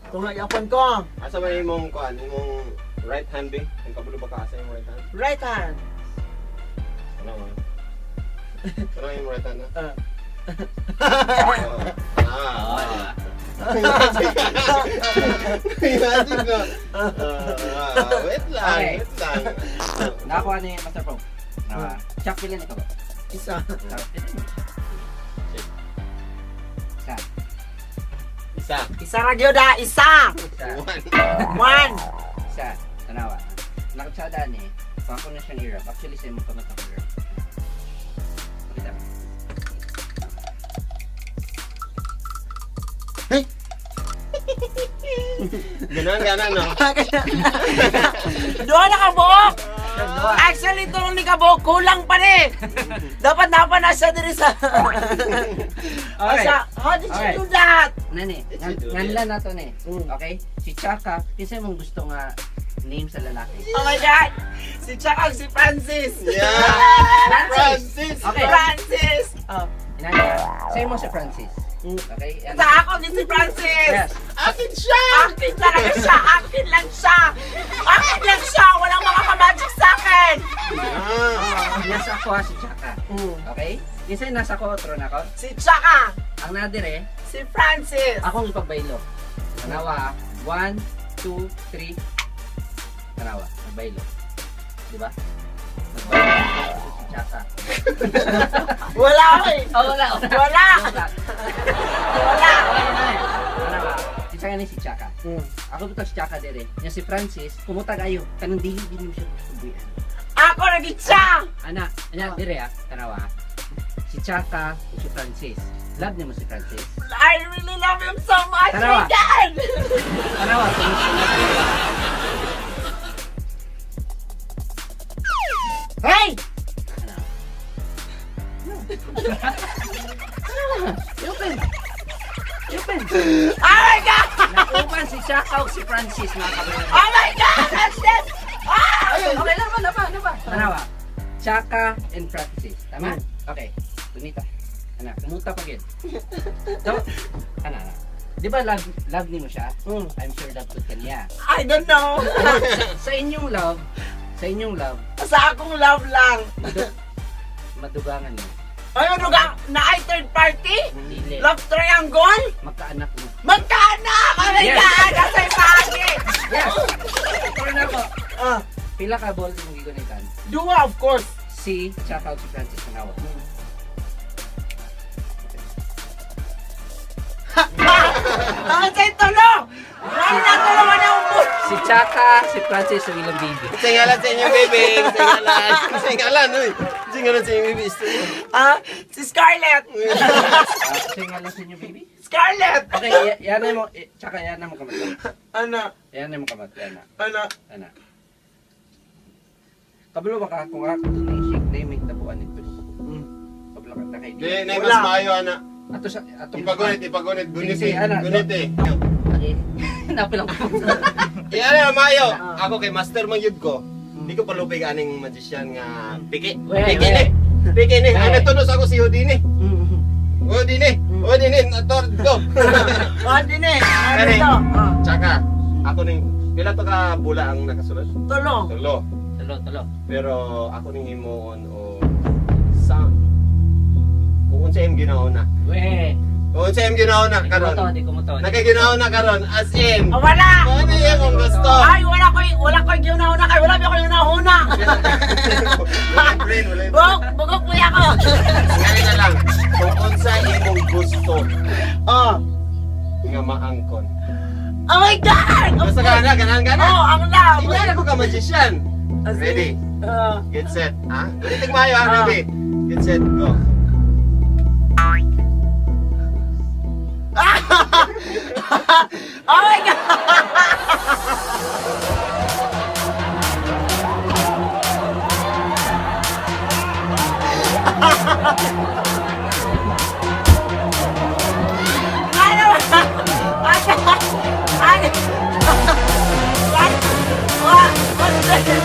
Kung nagyapon ko, Asa man imong kuan, imong right hand be? Kung kabulo ba ka asa imong right hand? Right hand. Ano man? Ano imong right hand na? Ah. Ah. Oo, di ba? Imagine ko. Ah, wait lang, wait lang. Nakakuha ni Master Pro. Naka, check pila ni ka ba? Isa. Check pila ni. Isa. Isa. Isa ra gyud ah, isa. Isa. One. One. Isa. Tanawa. Nakatsada ni. Kung ako na siyang i-wrap. Actually, sa imong kamot ako i-wrap. Pakita mo. Ganon, ganon, no? Duha na ka buok. Duha. Actually, tulong ni kabuok, kulang pa ni. Dapat napa na siya diri sa. Okay. Asa, how did you do that? Nani, It's ngan, you do nganla na to ni. Okay? Si Chaka, kinsa mong gusto nga name sa lalaki? Oh my God! Si Chuck ang si Francis! Yeah! Francis! Okay. Francis! Oh. Inani, sa imo si Francis. Okay? Yan. Sa ako din si Francis! Yes. Akin siya! Akin talaga siya! Akin lang siya! Akin lang siya! Walang makakamagic sa akin! Ah. Nasa ako ha, si Chaka. Okay? Kinsa yung nasa ko otro na ko? Si Chaka! Ang nadire, Si Francis! akong ipagbaylo. Tanawa, 1, 2, 3. Tanawa, nagbaylo. Di ba? Nagbaylo si Chaka. Wala eh! Oh, wala. Wala! Wala. Wala! Tanawa, si Chaka ni si Chaka. Ako bitaw si Chaka dire. Nya si Francis, kumutag ayo. Kanang dili din mo siya gusto buyan. Ako naging siya! Ana, ana dire ah, tanawa. Si Chaka ug si Francis. Love niyo mo si Francis? I really love him so much! Tarawa. My God! Tanawa, kumusta na tanawa. Hey! Tanawa. Tanawa. Open. Open. Oh my God! Nauban si Chaka ug si Francis, mga kabayan. Oh my God! That's it! Ah! Okay lang ba? Napa, napa. Tanawa. Chaka and Francis. Tama? Okay. Dunita. Ana, kumuta pa gid. So, ana, ana. Di ba love, love nimo siya? I'm sure love pud kaniya. I don't know! Sa inyong love, sa inyong love, Sa akong love lang! madugangan mo. Ay, ano ka? Na ay third party? Dili. Love triangle? Magkaanak mo. Magkaanak! Oh my Yes. God! Nasa ibagi! Yes! Turn ako. Ah, Pila ka ball imong gigunitan? duwa, of course. Si Chaka ug si Francis Manawa. Ang sa tulo! Wala na tulo, wala akong Si Chaka, si Francis ug ilang baby. Sa ngalan sa inyong baby! Sa ngalan! Sa ngalan, uy! Sa ngalan sa inyong baby! Ah, si Scarlett! Ah, sa ngalan sa inyong baby? Scarlett! Okay, yan mo, eh, tsaka yan mo kamot. Ano? Yan mo kamot, yan na. Ano? Ana. Kabalo ba ka kung ako to ni shake na may tabuan nito. Kabalo ka na kay Di, na Wala. mas maayo, ana. Ato sa ato Ipagunit, ipagunit. Gunit Sige, eh. ana. Gunit eh. Okay. Napil ako. Yan na, maayo. Ako kay master man yun ko. Di ko palupig aning magician nga piki. Wey, Piki wey. ni. Piki ni. Wey. Ano tunos ako si Houdini. Houdini. Houdini. Ator go. Oh, din eh. Ano Kani. to? Ah, Tsaka ako ning pila to ka bula ang nakasulod? tulo. Tulo. Tulo, tulo. Pero ako ning himuon o sa kung unsa imong ginauna. We. Kung unsa imong ginauna Di ko mo to, karon. di ko mo to. Nakaginauna karon as in. Ah, wala! Ano yung imong gusto? Ay, wala ko yung una kay wala ko yung una. Wala brain, wala brain. Bugok, bugok po ako. Ngani na lang. Kung unsa imong gusto Oh. nga maangkon. Oh my God! Basta ka na, ganahan ka na. Oh, ang love. Hindi na ko ka magician. As in, Ready? ah. Get set. Ha? Ulitin maayo ha, Ah. ready? Get set, go. Oh my God! Ano ba? Ano? Ano? What? What? What's this?